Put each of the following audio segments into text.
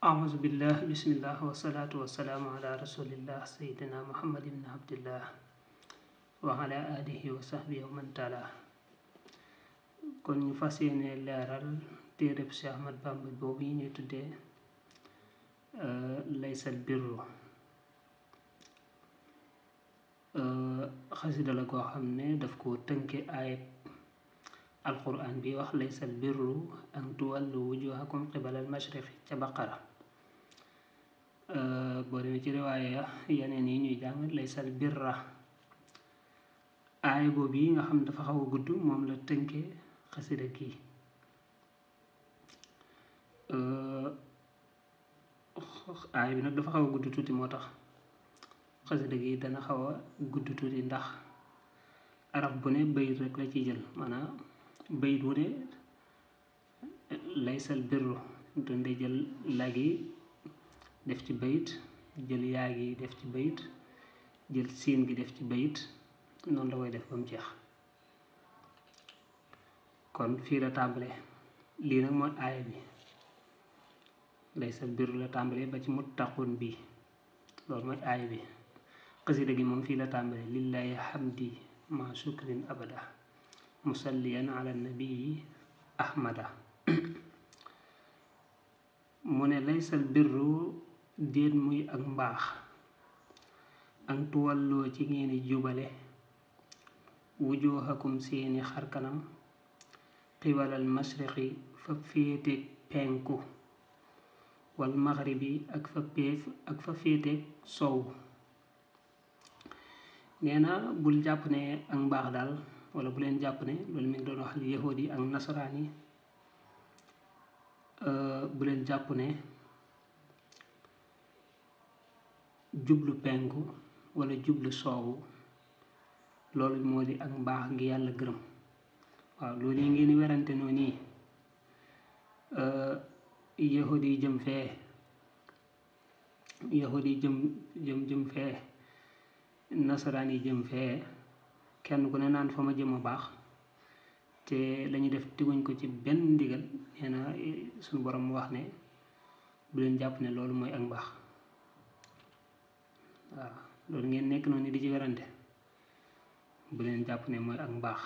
أعوذ بالله بسم الله والصلاة والسلام على رسول الله سيدنا محمد بن عبد الله وعلى آله وصحبه ومن تالاه kon ñu fas yéene leeral téereb Cheikh Ahmad Bamba boobu yi ñuy tuddee laysal birru xasida la koo xam ne daf ko tënke ayeb alquran bi wax laysal birru an tuwallu wujuhakum qibala al mashriqi ca baqara boo demee ci riwaaya yeneen yi ñuy jàng laysal birra aay boobu yi nga xam dafa xaw a gudd moom la tënke xasida gi aay bi nag dafa xaw a gudd tuuti moo tax xasida gi dana xaw a gudd tuuti ndax araf bu ne bayit rek la ci jël maanaam bayit wu ne laysal birru doon day jël lag yi def ci bayit jël yaa gi def ci bayit jël siin gi def ci bayit noonu la koy def ba mu jeex kon fii la tàmbale lii nag mooy aaya bi laysal birru la tàmbale ba ci muttaqun bi loolu mooy aaya bi xasida gi moom fii la tàmbale lillahi hamdi ma shukrin abada musalliyan ala nabii ahmada mu ne laysal birru déet muy ak mbaax an tuwalloo ci ngeeni jubale wujuhakum seeni xarkanam qibalal mashriqi fa féete penku wal maghribi ak fa féete sow nee na bul jàpp ne ak mbaax daal wala bu leen jàpp ne loolu mi ngi doon wax yahudi ak nasaraan yi bu leen jàpp ne jublu penku wala jublu soowu loolu moo di ak mbaax gi yàlla gërëm waaw loolu yi ngeen di werante noonu yi yahudi yi jëm fee yahudi yi jëm fee nasaraan yi jëm fee kenn ku ne naan fa ma jëm a baax te lañuy def teguñ ko ci benn ndigal nee na suñu borom wax ne bu leen jàpp ne loolu mooy ak mbaax waaw loolu ngeen nekk noonu di ci werante bu leen jàpp ne mooy ak mbaax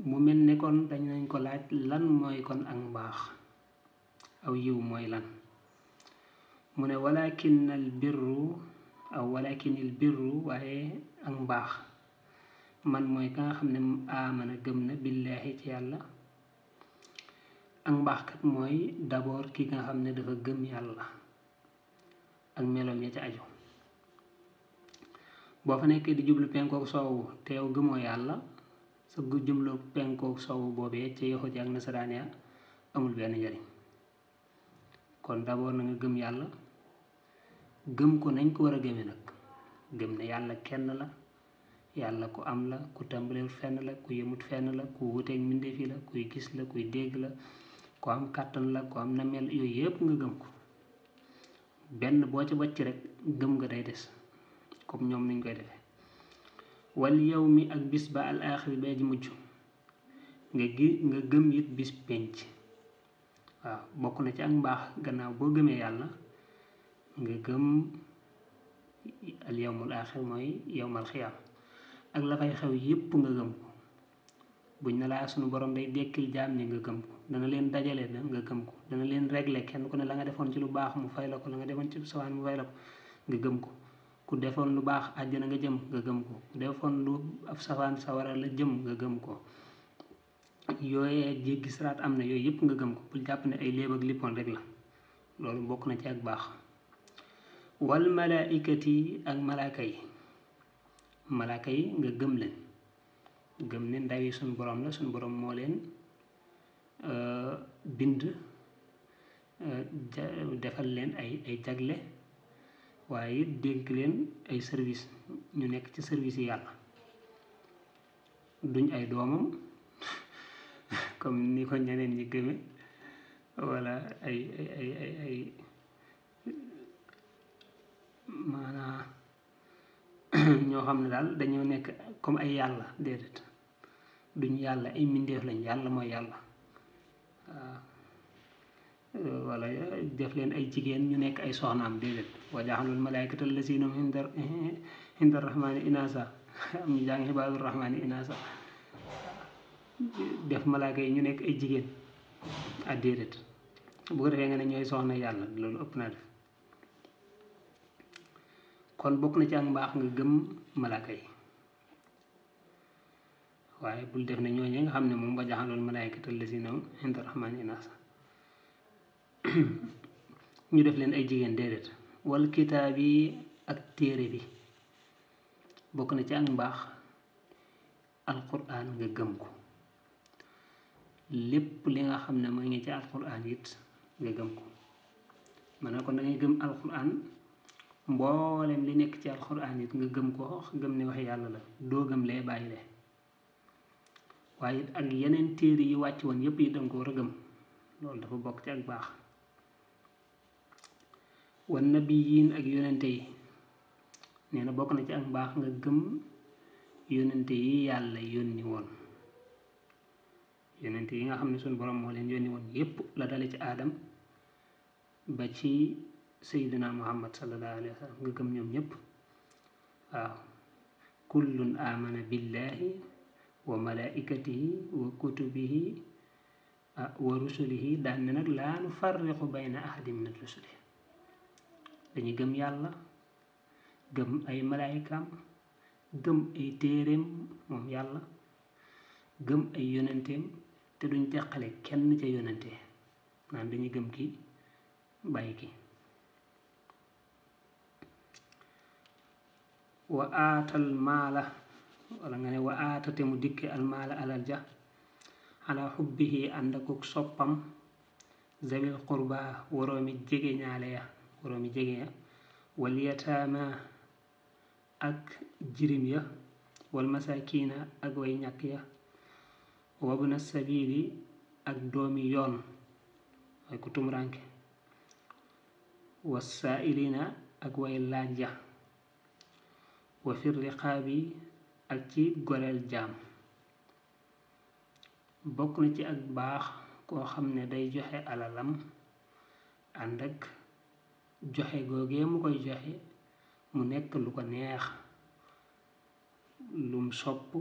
mu mel ne kon dañ nañ ko laaj lan mooy kon ak mbaax aw yiw mooy lan mu ne walakinal birru waaye ak mbaax man mooy ka nga xam ne amana gëm na billaahi ci yàlla ak mbaax kat mooy d'abord ki nga xam ne dafa gëm yàlla ak meloom ya ca aju boo fa nekkee di jublu penkook soowu te yow gëmoo yàlla sa jublu penkook soowu boobee ca yahudi ak nasaraan ya amul benn njariñ kon d'abord na nga gëm yàlla gëm ko nañ ko war a gëmee nag gëm ne yàlla kenn la yàlla ku am la ku tàmbalewul fenn la ku yemut fenn la ku wuteeg mbindeef yi la kuy gis la kuy dégg la ku am kàttan la ku am namel yooyu yëpp nga gëm ko benn boo ci wàcc rek gëm nga day des comme ñoom niñ koy defee wal yawmi ak bis ba al axiri ba ji mujj nga gëm it bis penc waaw bokk na ci ak mbaax gannaaw boo gëmee yàlla nga gëm al yawmul axir mooy yawmal xiyaam ak la fay xew yépp nga gëm ko buñ ne laa sunu borom day dekkil jaam ñi nga gëm ko dana leen dajale na nga gëm ko dana leen régler kenn ku ne la nga defoon ci lu baax mu fay la ko la nga defoon ci sawaan mu fay la ko nga gëm ko ku defoon lu baax àjjana nga jëm nga gëm ko ku defoon lu ab sawaan sawara la jëm nga gëm ko yooyee jéggi siraat am na yooyu yëpp nga gëm ko bul jàpp ne ay léeb ak lippoon rek la loolu bokk na ci ak baax wal malaikati ak malaaka yi nga gëm leen gëm ne ndawi suñu borom la suñu borom moo leen bind defal leen ay jagle waaye dénk leen ay service ñu nekk ci service yi yàlla duñ ay doomam comme ni ko ñeneen ñi gëme wala ay maanaa ñoo xam ne daal dañoo nekk comme ay yàlla déedéet duñ yàlla ay mbindeef lañ yàlla mooy yàlla waaw wala def leen ay jigéen ñu nekk ay soxnaam déedéet wa ja'alul malaa'ikata allaziina hum inda rahmaani inaasa am ñu jàng ibaadu rahmaani inaasa def malaaka yi ñu nekk ay jigéen déedéet bu ko defee nga ne ñooy soxna yàlla loolu ëpp naa def kon bokk na ci ak mbaax nga gëm malaaka yi waaye bul def ne ñooñu nga xam ne moom wa ja'alul malaa'ikata allaziina hum inda rahmaani inaasa ñu def leen ay jigéen déedéet wal kitaab yi ak téere bi bokk na ci ak mbaax alquran nga gëm ko lépp li nga xam ne mooy ngi ci alquran it nga gëm ko maanaam kon da ngay gëm alquran mboolem li nekk ci alquran it nga gëm ko gëm ne wax yàlla la doo gëm lee bàyyi le waaye it ak yeneen téere yi wàcc woon yépp yi danga ko war a gëm loolu dafa bokk ci ak baax wan nabiyiin ak yonente yi nee na bokk na ci ak mbaax nga gëm yonente yi yàlla yónni woon yonente yi nga xam ne suñu borom moo leen yónni woon yépp la dale ci aadam ba ci sayyidina muhammad sallallahu alayhi wa sallam nga gëm ñoom ñépp waaw kullun amana billahi wa malaikatihi wa kutubihi wa rusulihi daan ne nag laa nufarriqu bayna ahadin min rusuli dañuy gëm yàlla gëm ay malaayikaam gëm ay téeréem moom yàlla gëm ay yonenteem te duñ teqale kenn ca yonente naan dañuy gëm ki bàyyi ki wa aatal maala wala nga ne wa aatate mu dikke al maala alal ja ala xubbihi ànd akuk soppam zawil qurba waroomi jege ñaale ya waroomi jege ya wal yataama ak jirim ya wal masakina ak way ñàkk ya wabna sabili ak doomi yoon ay ku tumranke wasaa'ilina ak way laaj ya wa fir riqaabi ak ci goreel jaam bokk na ci ak baax koo xam ne day joxe alalam ànd ak joxe googee mu koy joxe mu nekk lu ko neex lum sopp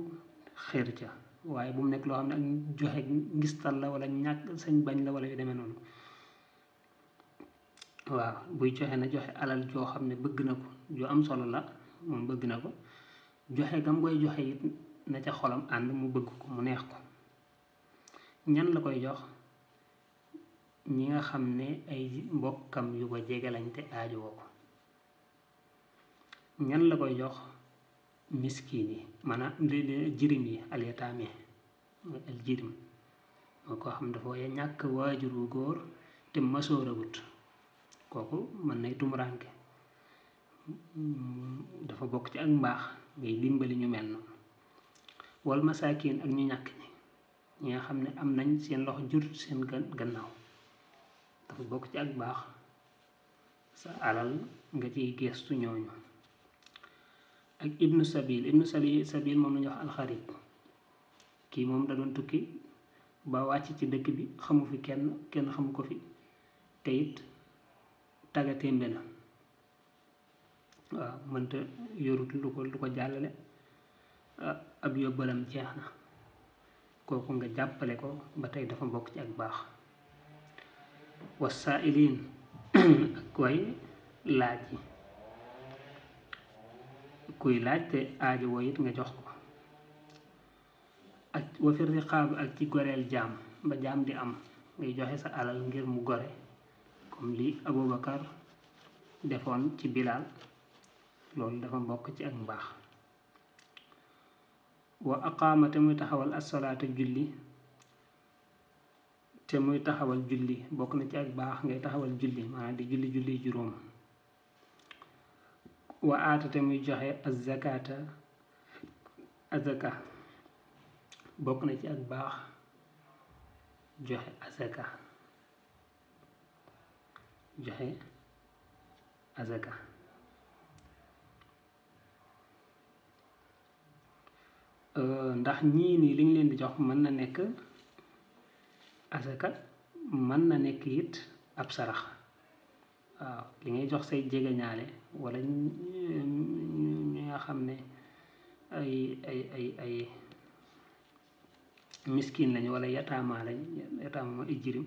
xër ca waaye bu mu nekk loo xam ne ak joxe ngistal la wala ñàkk sañ bañ la wala yu demee noonu waaw buy joxe na joxe alal joo xam ne bëgg na ko joo am solo la moom bëgg na ko joxe gam koy joxe it na ca xolam ànd mu bëgg ko mu neex ko ñan la koy jox ñi nga xam ne ay mbokkam yu ko jege lañ te aajowoo ko ñan la koy jox miskin yi maanaam jirim yi alyataame mooy al jirim moo ko xam dafa waaye ñàkk waajur wu góor te masooragut kooku mën nay tumuraanke dafa bokk ci ak mbaax ngay dimbali ñu mel noonu wal masaakin ak ñu ñàkk ñi nga xam ne am nañ seen loxo jur seen gannaaw dafa bokk ci ak baax sa alal nga ciy gestu ñooñu ak ibnu sabil moom lañu wax alxarib kii moom da doon tukki ba wàcc ci dëkk bi xamu fi kenn xamu ko fi te it taga témbe na waaw mënta yorut lu ko jàllale ab yóbbalam jeex na kooku nga jàppale ko ba tey dafa bokk ci ak baax wasaa'iliin ak way laaj yi kuy laaj te aajo woo it nga jox ko ak wa fi riqaab ak ci goreel jaam ba jaam di am ngay joxe sa alal ngir mu gore comme li Abubakar defoon ci Bilaal loolu dafa bokk ci ak mbaax wa aqaama te muy taxawal assalaata julli te muy taxawal julli bokk na ci ak baax ngay taxawal julli maanaam di julli juróom wa aata te muy joxe azaka bokk na ci ak baax joxe azaka ndax ñii nii liñ leen di jox mën na nekk asaka mën na nekk it ab sarax waaw li ngay jox say jegeñaale wala ñi nga xam ne ay miskin lañ wala yataama mooy ay jirim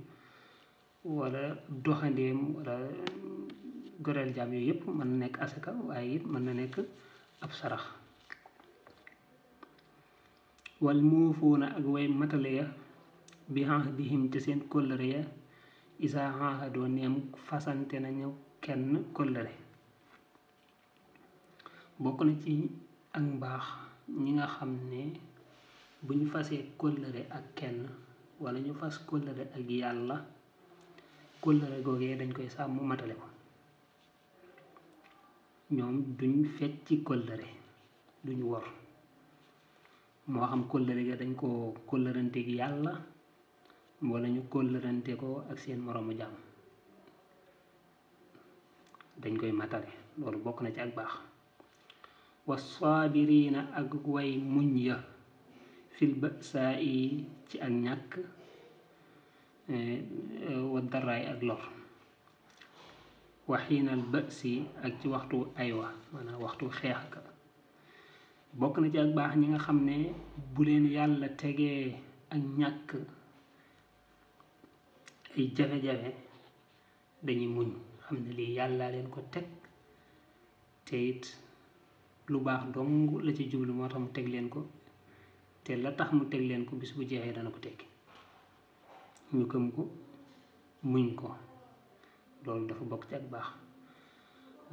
wala doxandeem wala goreel jaam yooyu yëpp mën na nekk asaka waaye it mën na nekk ab sarax wal muufuuna ak way matale ya bi ahdihim ca seen kóllëre ya isa ahadoo neem fasante nañu kenn kóllëre bokk na ci ak mbaax ñi nga xam ne bu ñu fasee kóllëre ak kenn wala ñu fas kóllëre ak yàlla kóllëre googee dañ koy sàmm matale ko ñoom duñ fecci kóllëre duñ wor moo xam kóllëre ga dañ ko kóllëranteeg yàlla wala ñu kóllërante ko ak seen moroomu jàmm dañ koy matale loolu bokk na ci ak baax wasaabiriina ak way muñ ya fil ba'saa yi ci ak ñàkk wa daraay ak lor waxiinal ba'si ak ci waxtu aywa maanaam waxtu xeex ka bokk na ci ak baax ñi nga xam ne bu leen yàlla tegee ak ñàkk ay jafe-jafe dañuy muñ xam ne lii yàlla leen ko teg te it lu baax dong la ci jublu moo tax mu teg leen ko te la tax mu teg leen ko bis bu jeexee dana ko tekki ñu gëm ko muñ ko loolu dafa bokk ci ak baax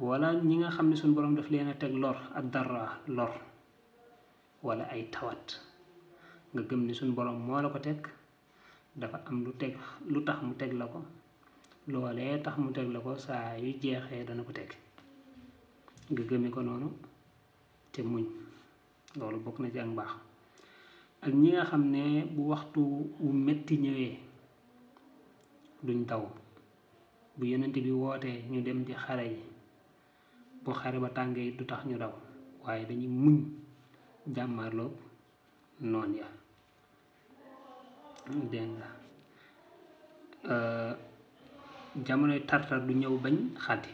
wala ñi nga xam ne suñu borom daf leen a teg lor ak dara lor wala ay tawat nga gëm ni suñu borom moo la ko teg dafa am lu tax mu teg la ko loolee tax mu teg la ko saa yu jeexee dana ko teg nga gëme ko noonu te muñ loolu bokk na ci ak mbaax ak ñi nga xam ne bu waxtu wu metti ñëwee duñ daw bu yonent bi wootee ñu dem di xare yi bu xare ba tàngee du tax ñu daw waaye dañuy muñ jàmmarloog noon ya dégg nga jamonoy tartar du ñëw bañ xaddi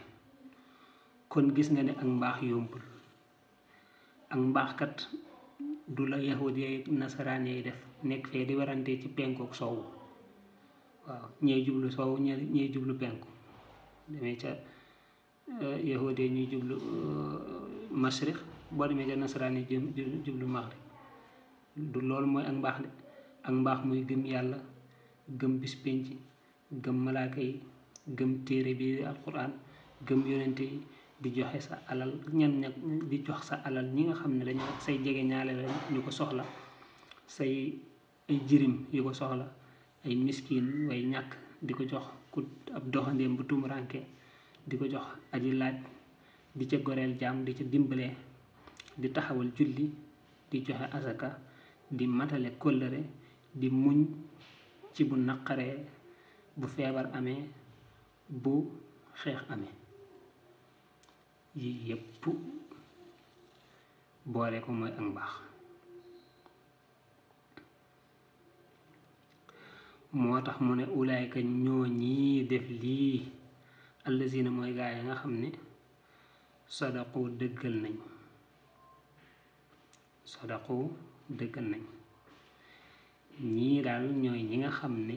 kon gis nga ne ak mbaax yombul ak mbaax kat du la yahud yi nasaraan yi def nekk fee di werante ci penkook soowu waaw ñee jublu soowu ñee jublu penku demee ca yahud yi ñuy jublu masriq boo demee ca nasaraan yi jublu maghrib du loolu mooy ak mbaax de ak mbaax muy gëm yàlla gëm bis penc gëm malaaka yi gëm téere bi alquran gëm yonente yi di joxe sa alal di jox sa alal ñi nga xam ne dañu say jege ñaale la ñu ko soxla say ay jirim yu ko soxla ay miskin way ñàkk di ko jox ku ab doxandeem bu tumuranke di ko jox aji laaj di ca goreel jaam di ca dimbale di taxawal julli di joxe asaka di matale kóllëre di muñ ci bu naqaree bu feebar amee bu xeex amee yii yépp boole ko mooy ak mbaax moo tax mu ne ulaayka ñoo ñii def lii allazina mooy gaa yi nga xam ne sadaqu dëggal nañ ñii daal ñooy ñi nga xam ne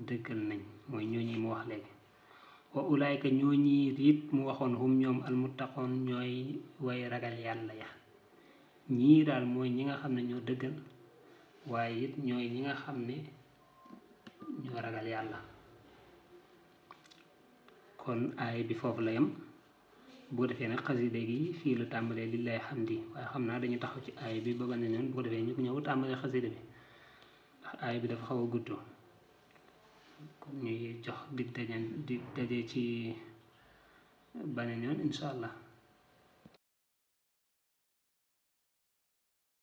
dëggal nañ mooy ñoo ñi mu wax léegi wa ulaayka ñoo ñi it mu waxoon hum ñoom almuttaqoon ñooy way ragal yàlla ya ñii daal mooy ñi nga xam ne ñoo dëggal waaye it ñooy ñi nga xam ne ñoo ragal yàlla kon aay bi foofu la yem boo defee nag xasida gi fii la tàmbalee lillahi hamdi waaye xam naa dañu taxaw ci aay bi ba beneen yoon boo defee ñu ñëw tàmbalee xasida bi ndax aay bi dafa xaw a gudd kon ñuy jox dig daje ci beneen yoon insha allah